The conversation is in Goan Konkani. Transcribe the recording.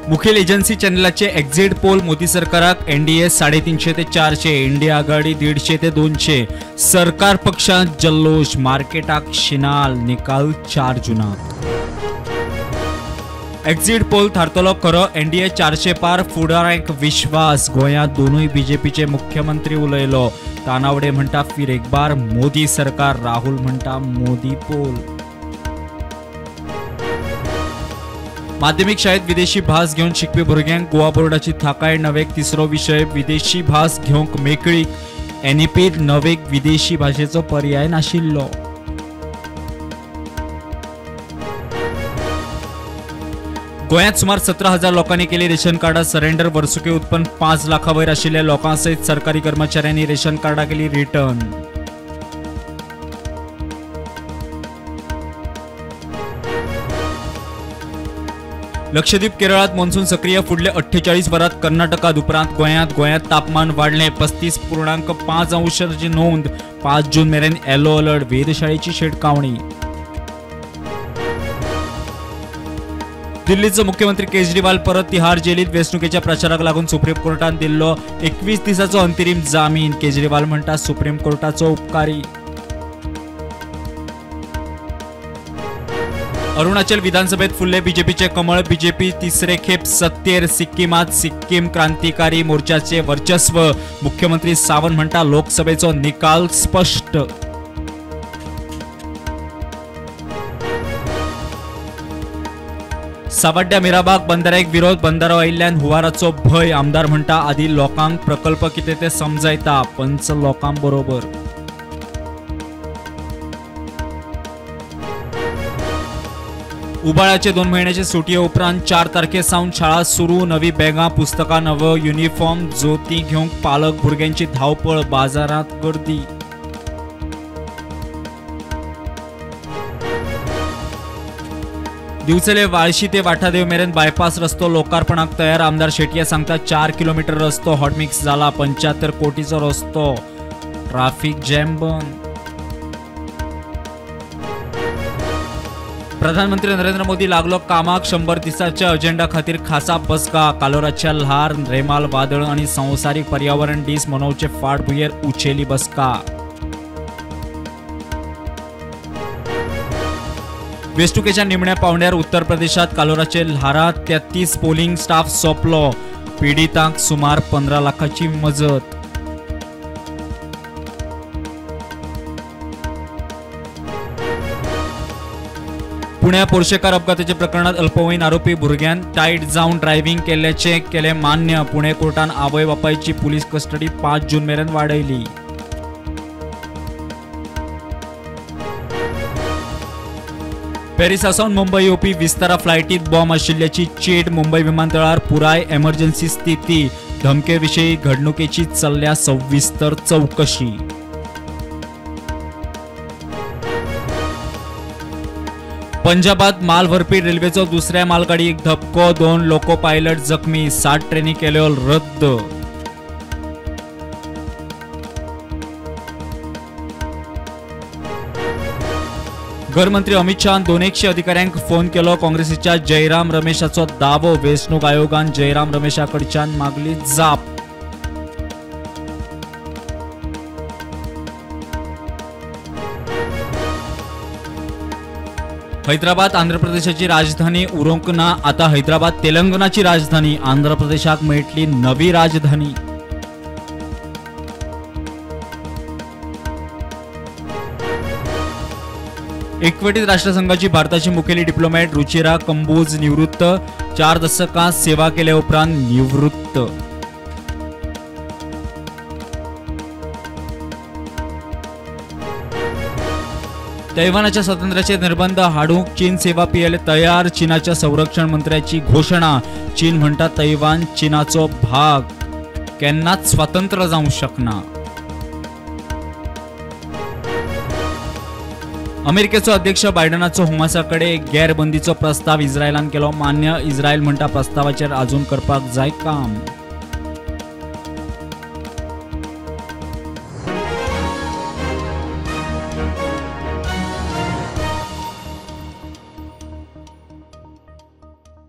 मुखेल एजन्सी चॅनलाचे एक्झिट पोल मोदी सरकाराक एनडीए 350 ते 400, इंडिया आघाडी 150 ते 200. सरकार पक्षांत जल्लोष, मार्केटाक शिनाल, निकाल 4 जूनाक. एक्झिट पोल थारतलो खरो, एनडीए 400 पार, फुडाराक विश्वास. गोंयांत दोनूय बीजेपीचे मुख्यमंत्री उलयलो. तानावडे म्हणटा फिर एक बार मोदी सरकार, राहुल म्हणटा मोदी पोल. माध्यमिक शाळेत विदेशी भास घेवन शिकपी भुरग्यांक गोवा बोर्डाची थाकाय. नवेक तिसरो विशय विदेशी भास घेवंक मेकळीक. एनईपीत नवेक विदेशी भाशेचो पर्याय नाशिल्लो. गोंयांत सुमार 17,000 लोकांनी केली रेशन कार्डां सरेंडर. वर्सुकी उत्पन्न 5 लाखां वयर आशिल्ल्या लोकां सयत सरकारी कर्मचाऱ्यांनी रेशन कार्डां केली रिटर्न. लक्षद्वीप केरळात मॉन्सून सक्रिय. फुडले 48 वरांत कर्नाटकात उपरांत गोंयांत. गोंयांत तापमान वाडलें 35.5 अंशाची नोंद. 5 जून मेरेन येलो अलर्ट. वेधशाळेची शिटकावणी. दिल्लीचो मुख्यमंत्री केजरीवाल परत तिहार जेलीत. वेंचणुकेच्या प्रचाराक लागून सुप्रीम कोर्टान दिल्लो 21 दिसाचो अंतरीम जामीन. केजरीवाल म्हणटा सुप्रीम कोर्टाचो उपकारी. अरुणाचल विधानसभेत फुलले बीजेपीचे कमळ. बीजेपी तिसरे खेप सत्तेर. सिक्किमात सिक्कीम क्रांतिकारी मोर्चाचे वर्चस्व. मुख्यमंत्री सावंत म्हणटा लोकसभेचो निकाल स्पष्ट. सावड्ड्या मिराबाग बंधाऱ्याक विरोध. बंधारो आयिल्ल्यान हुवाराचो भंय. आमदार म्हणटा आदी लोकांक प्रकल्प कितें तें समजायता, पंच लोकां बरोबर. उबाळाचे 2 म्हयन्याचे सुटये उपरांत 4 तारखे सावन शाळा सुरू. नवी बॅगां, पुस्तकां, नवो युनिफॉर्म, जोतीं घेवंक पालक भुरग्यांची धांवपळ. बाजारांत गर्दी. दिवचले वाळशी ते वाठादेव मेरेन बायपास रस्तो लोकार्पणाक तयार. आमदार शेटये सांगता 4 किलोमीटर रस्तो हॉटमिक्स जाला. 75 कोटीचो रस्तो, ट्राफिक जॅम बंद. प्रधानमंत्री नरेंद्र मोदी लागलो कामाक. 100 दिसाच्या अजेंडा खातीर खासा बसका. कालोराच्या ल्हार, रेमाल वादळ आनी संवसारीक पर्यावरण दीस मनोवचे फाटभुंयेर उचेली बसका. वेंचणुकेच्या निमण्या पावंड्यार उत्तर प्रदेशात कालोराचे ल्हारात 33 पोलिंग स्टाफ सोंपलो. पिडितांक सुमार 15 लाखाची मजत. पुण्या पोर्शेकार अपघाताच्या प्रकरणात अल्पवयीन आरोपी भुरग्यान टायट जावन ड्रायव्हिंग केल्ल्याचें केलें मान्य. पुणे कोर्टान आवय बापायची पुलीस कस्टडी 5 जून मेरेन वाडयली. पॅरिसासावन मुंबय येवपी विस्तारा फ्लायटीत बॉम्ब आशिल्ल्याची चेट. मुंबय विमानतळार पुराय एमर्जन्सी स्थिती. धमके विशीं घडणुकेची चल्ल्या सविस्तर चवकशी. पंजाबात माल व्हरपी रेल्वेचो दुसऱ्या मालगाडयेक धपको. 2 लोको पायलट जखमी. 7 ट्रेनी केल्यो रद्द. गृहमंत्री अमित शहान 200 अधिकाऱ्यांक फोन केलो. काँग्रेसीच्या जयराम रमेशाचो दावो. वेंचणूक आयोगान जयराम रमेशा कडच्यान मागली जाप. हैदराबाद आंध्र प्रदेशाची राजधानी उरोंक ना, आता हैदराबाद तेलंगणाची राजधानी. आंध्र प्रदेशाक मेळटली नवी राजधानी. एकवटीत राष्ट्रसंघाची भारताची मुखेली डिप्लोमॅट रुचिरा कंबोज निवृत्त. 4 दशकां सेवा केल्या उपरांत निवृत्त. तैवानाच्या स्वातंत्र्याचे निर्बंध हाडूंक चीन सेवा पियेले तयार. चीनाच्या संरक्षण मंत्र्याची घोषणा. चीन म्हणटा तैवान चीनाचो भाग, केन्नाच स्वतंत्र जावंक शकना. अमेरिकेचो अध्यक्ष बायडनाचो हमासा कडेन गैरबंदीचो प्रस्ताव इस्रायलान केलो मान्य. इस्रायल म्हणटा प्रस्तावाचेर अजून करपाक जाय काम.